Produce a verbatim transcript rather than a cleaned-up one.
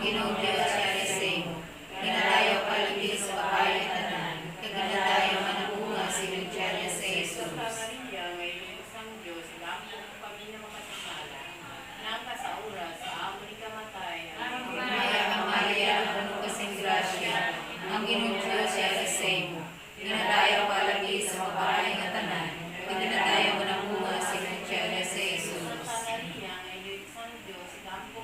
Ginoong Dios, yari sa imo. Ginadayaw ka labi sa babayi nga tanan, kag ginadayaw man ang bunga sa imong tiyan nga si Jesus. Santa Maria, nga Iloy sang Dios, igampo ko kami nga makasasala, ngangka sa oras sa amon ikamatay. Amen. Ginaya ka, Maria, nga puno ka sing grasya, ang Ginoong Dios yari sa imo. Ginadayaw ka labi sa babayi nga tanan, kag ginadayaw man ang bunga sa imong tiyan nga si Jesus. Santa Maria, nga Iloy sang Dios, igampo